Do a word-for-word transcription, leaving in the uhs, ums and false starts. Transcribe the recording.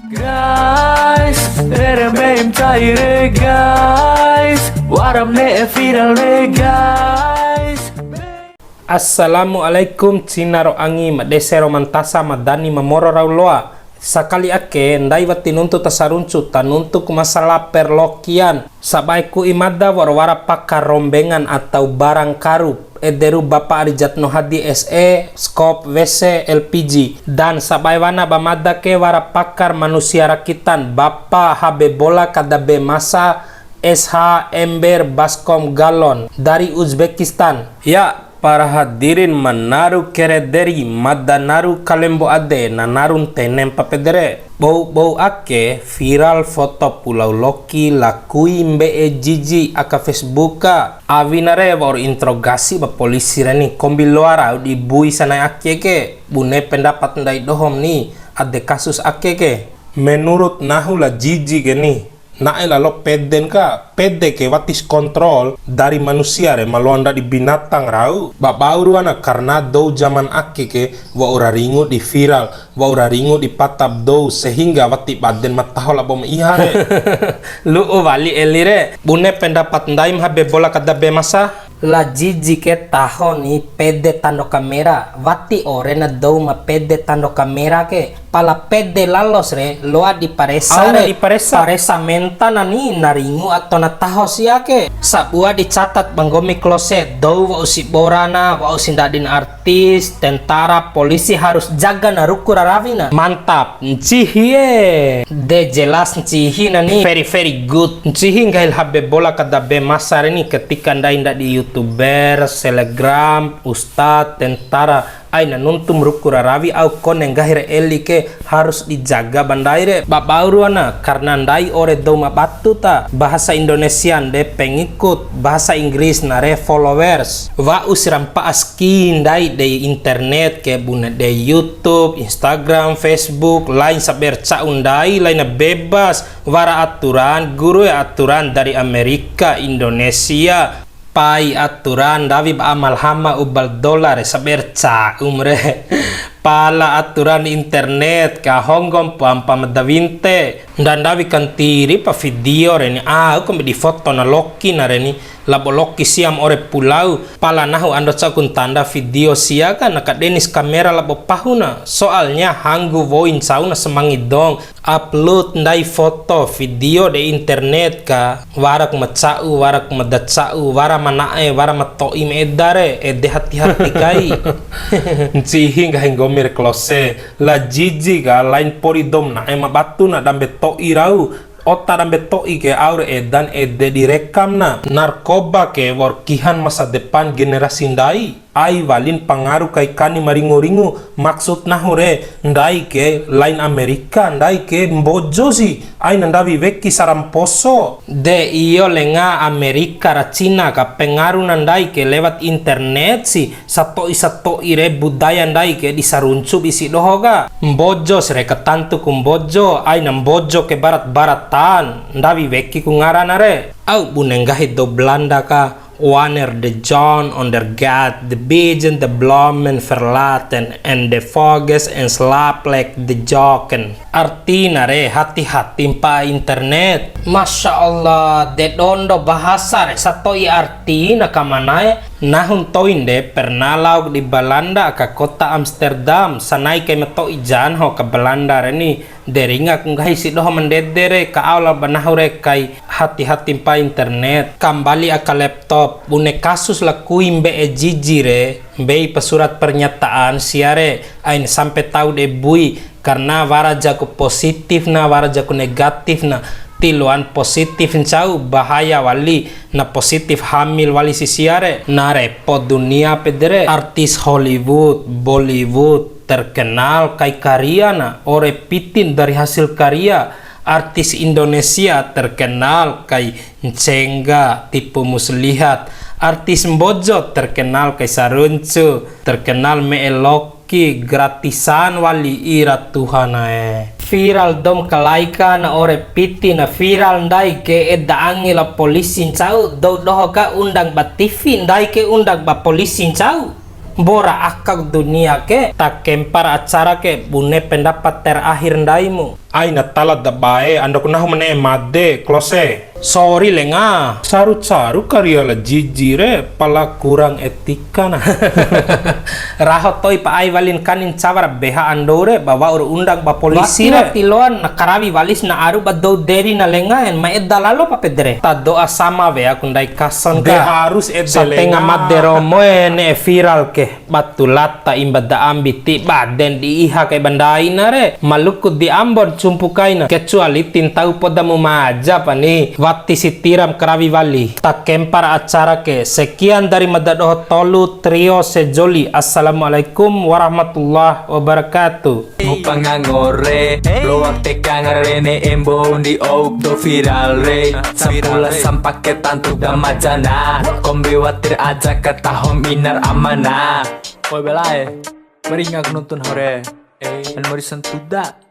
Guys, rere mbeim cai re guys, waram ne'e viral re guys. Assalamualaikum, cina ro angi, ma dese ro mantasa, ma dani ma moro rau loa. Sakali ake, ndai wati nuntu ta saruncu, ta nuntuku masalah perlokian. Sabae ku'i mada wa'ur wara pakar rombengan atau barang karu, ederu Bapa Arijatno Hadi S E, Skop, W C, L P G. Dan sabae wana ba mada ke wara pakar manusia rakitan, Bapa Habebola Kadabemasa, S H, Ember, Baskom, Galon, dari Uzbekistan. Ya, para hadirin, ma naru kere deri, mada naru kalembo ade, na naru ntene mpa pede re. Bou-bou ake viral foto pulau loki la kui mbe'e jiji aka Facebook ka. Awina re wa'ur interogasi ba polisi re ni, kombi loa rau di bui sanai ake ke. Bune pendapat ndai dohom ni, ade kasus ake ke. Menurut nahu la jiji ke ni, na'e lalo peden ka, pede ke watis kontrol dari manusia re ma loa ndadi binatang rau. Ba bau ruana karna dou zaman ake ke wa'ura ringu di viral, wa'ura ringu di pata ba dou sehingga wati baden ma taho labo ma iha re. Lu'u wali eli re, bune pendapat ndaim Habebola Kadabemasa? La jiji ke taho ni pede tando kamera, wati ore na dou ma pede tando kamera ke, pala pede lalos re, loa di paresa re, di paresa. Paresa menta na ni na ringu atau na taho sia ke. Sabua dicatat ba nggomi Klose, dou wa'u si bora na, wa'u si ndadin artis, tentara, polisi harus jaga na ruku ra rawi na. Mantap. Ncihi e. De jelas ncihi na ni. Very, very good. Ncihi nggahi la Habebola Kadabemasa re ni, ketika ndai ndadi youtuber, selebgram, ustad, tentara, aina nuntum ruku ra rawi, au kone nggahi re eli ke harus dijaga ba ndai re. Ba bau ruana, karna ndai ore dou ma batu ta. Bahasa Indonesian de pengikut, bahasa Inggris na re followers. Wa'u si ra mpa'a ki ndai dei internet ke, bune dei YouTube, Instagram, Facebook, lain saber ca'u ndai, laina bebas, wara aturan, guru e aturan dari Amerika, Indonesia, pai aturan, ndawi ba amal hama ubal dolar, saber ca'um re. Pala aturan internet, ka honggo mpa ampa ma dawinte, nda ndawi kantiri pa video re ni, au kombi di foto na loki na re ni, labo loki siam ore pulau, pala nahu ando ca'uku ntanda video sia ka, na kadenis kamera labo pahuna. Soalnya hanggu woi ncau na semangi dong, upload ndai foto, video de internet ka, waraku ma ca'u, waraku ma da ca'u, wara ma na'e, wara ma to'i ma eda re, ede hati-hati kai. Ncihi nggahi nggomi re Klose, la jiji ka lain pori dou ma na'e ma batu na dambe to'i rau. Ota dambe to'i ke au re edan ede direkam na. Narkoba ke wa'ur kihan masa depan generasi ndai. Ai walin pangaru kai kani ma ringu-ringu. Maksud nahu re, ndai ke lain Amerika, ndai ke Mbojo si. Aina ndawi weki saramposo. De iyo lenga, Amerika ra Cina ka pengaru na ndai ke lewat internet si. Sato'i-sato'i re budaya ndai ke di saruncu ba isi doho ka. Mbojo si re katantu ku Mbojo, aina Mbojo ke barat-baratan, ndawi weki ku ngarana re. Au bune nggahi dou Belanda ka, wanneer de zon ondergaat, de bijen, de bloemen verlaten, en de vogels en slaap lik de jokken. Artina re, hati-hati mpa'a internet. Masya Allah, de dondo bahasa re, sato'i artina ka ma na'e. Nahu ntoin de pernah laoku di Balanda aka kota Amsterdam, sanai kai ma to'i ja nahu ka Balanda re ni, de ringaku nggahi si doho ma ndede re, ka ao labo nahu re kai hati-hati mpa'a internet. Kambali aka laptop, bune kasus la kui mbe'e jiji re, mbei pa surat pernyataan sia re, ain sampe tau de bui, karna wara jaku positif na, wara jaku negatif na, tiloan positif ncau, bahaya wali, na positif hamil wali si sia re, na repo dunia pede re, artis Hollywood, Bollywood, terkenal kai karya na, ore pitin dari hasil karya, artis Indonesia terkenal kai ncengga, tipu muslihat, artis Mbojo terkenal kai saruncu, terkenal me'e loki, gratisan wali ira Tuhan e. Viral dou ma kalai ka na ore piti na viral ndai ke eda angi la polisi ncau, dou doho ka undang ba T V, ndai ke undang ba polisi ncau. Mbora aka dunia ke, ta kempa ra acara ke, bune pendapat terakhir ndaimu. Aina tala da bae, ando ku nahu ma ne'e made, close. Sorry lenga. Caru-caru karia la Jiji re, pala kurang etika na. Raho to'i pa ai walin kanin cawa ra beha ando re, ba wa'ur undang ba polisi re. Wati loan na karawi walis na aru ba dou deri na lenga en, ma eda lalo pa pede re. Ta doa sama wea ku ndai kason ka. De harus ede lenga. Satenga made romo e ne'e viral ke. Batu lata imba da ambi ti baden di iha kai ba ndaina re. Maluku di Ambon cumpu kaina. Kecuali tintau poda mu maja pani. Wati si tiram karawi wali. Ta kempa ra acara ke. Sekian dari mada doho tolu trio sejoli. Assalamualaikum warahmatullahi wabarakatuh. Ngupa ngangore, loak teka ngarene embo undi ouk do viral re. Sampula sampake tantu da majana. Kombi watir aja katahom inar amana. Oi belae, maringa ku nonton hore. An mari santuda.